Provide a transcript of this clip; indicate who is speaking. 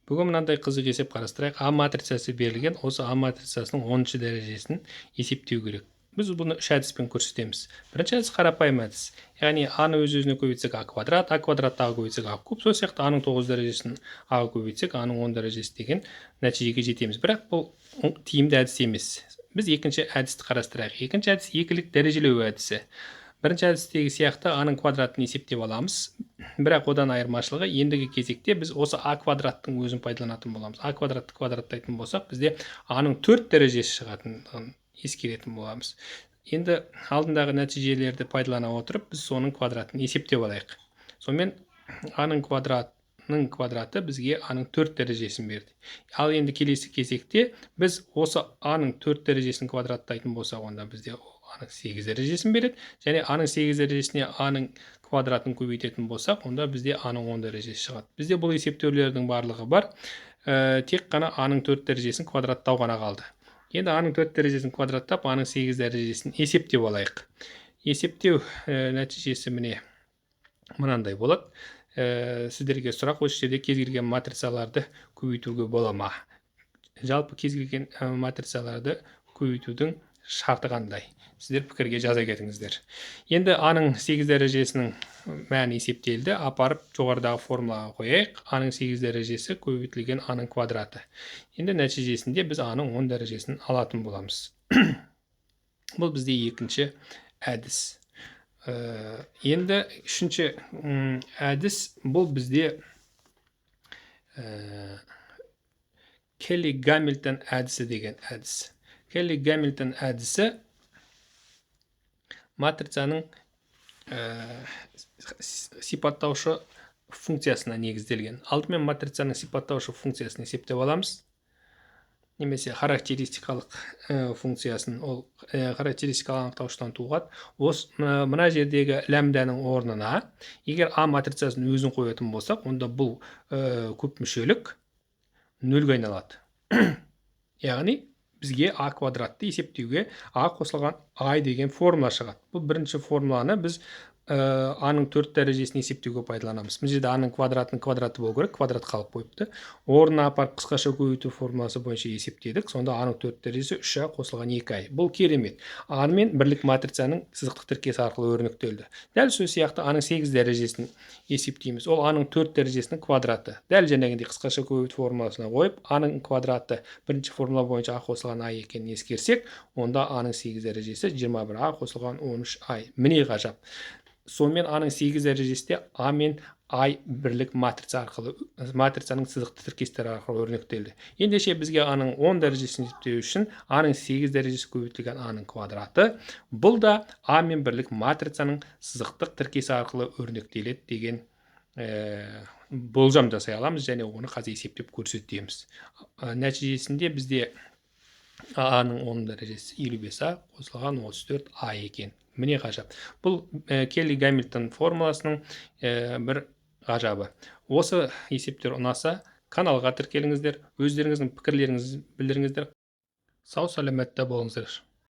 Speaker 1: Бүгін мынандай қызық есеп қарастырайық. А матрицасы берілген, осы А матрицасының 10 дәрежесін есептеу керек. Біз бұны үш әдіспен көрсетеміз. Бірінші әдіс қарапайым әдіс. Яғни А-ны өз өзіне көбейтсек, А квадрат, А квадратты А көбейтсек, А куб, сол сияқты А-ның 9 дәрежесін А көбейтсек, А-ның 10 дәрежесі деген нәтижеге жетеміз. Бірақ бұл тиімді әдіс емес. Біз екінші әдісті қарастырайық. Екінші әдіс – екілік дәрежелеу әдісі. Бірінші әдістегі сияқты А-ның квадратын есептеп аламыз. Бірақ одан айырмашылығы, ендігі кезекте біз осы А квадраттың өзін пайдаланатын боламыз. А квадратты квадраттайтын болсақ, бізде А-ның 4 дәрежесі шығатындығын ескеретін боламыз. Енді алдындағы нәтижелерді пайдалана отырып, біз соның квадратын есептеп алайық. Сонымен, А-ның квадратының квадраты бізге А-ның 4 дәрежесін берді. Ал енді келесі кезекте біз осы А-ның 4 дәрежесін квадраттайтын болсақ, онда бізде А-ның 8 дәрежесін береді. Және А-ның 8 дәрежесіне А-ның квадратын көбейтетін болсақ, онда бізде А-ның 10 дәрежесі шығады. Бізде бұл есептеулердің барлығы бар. Тек қана А-ның 4 дәрежесін квадраттау ғана қалды. Енді А-ның 4 дәрежесін квадраттап, А-ның 8 дәрежесін есептеп алайық. Есептеу нәтижесі міне мынандай болады. Сіздерге сұрақ: осы жерде кез келген матрицаларды көбейтуге бола ма? Жалпы, кез келген матрицаларды көбейтудің шарты қандай? Сіздер пікірге жаза кетіңіздер. Енді А-ның 8 дәрежесінің мәні есептелді. Апарып жоғарыдағы формулаға қояйық. А-ның 8 дәрежесі көбейтілген А-ның квадраты. Енді нәтижесінде біз А-ның 10 дәрежесін алатын боламыз. Бұл бізде екінші әдіс. Енді үшінші әдіс, бұл бізде Келли Гамильтон әдісі деген әдіс. Келли Гамильтон әдісі матрицаның сипаттаушы функциясына негізделген. Алдымен матрицаның сипаттаушы функциясын есептеп аламыз немесе характеристикалық функциясын. Ол характеристикалық анықтауыштан туады. Осы мына жердегі лямбданың орнына егер А матрицасын өзін қоятын болсақ, онда бұл көпмүшелік нөлге айналады. Яғни бізге А квадратты есептеуге А қосылған ай деген формула шығады. Бұл бірінші формуланы біз аның төрт дәрежесін есептеуге пайдаланамыз. Мына жерде аның квадратының квадраты болу керек, квадрат қалып қойыпты. Орнына апарып, қысқаша көбейту формуласы бойынша есептедік. Сонда аның төрт дәрежесі үш а қосылған екі ай. Бұл керемет, а мен бірлік матрицаның сызықтық тіркесі арқылы өрнектелді. Дәл сол сияқты аның сегіз дәрежесін есептейміз. Ол аның төрт дәрежесінің квадраты. Дәл жаңағындай қысқаша көбейту формуласына қойып, аның квадраты бірінші формула бойынша а қосылған ай екенін ескерсек, онда аның сегіз дәрежесі 21 а қосылған 13 ай. Міне, ғажап! Сонымен, аның сегіз дәрежесі де а мен ай бірлік матрица арқылы, матрицаның сызықты тіркестері арқылы өрнектелді. Ендеше бізге аның 10 дәрежесін есептеу үшін аның сегіз дәрежесі көбейтілген аның квадраты, бұл да а мен бірлік матрицаның сызықтық тіркесі арқылы өрнектеледі деген болжам жасай аламыз және оны қазір есептеп көрсетеміз. Нәтижесінде бізде аның 10 дәрежесі 55 а қосылған 34 а екен. Міне, ғажап! Бұл Келли Гамильтон формуласының бір ғажабы. Осы есептер ұнаса, каналға тіркеліңіздер, өздеріңіздің пікірлеріңізді білдіріңіздер. Сау саламатта болыңыздар!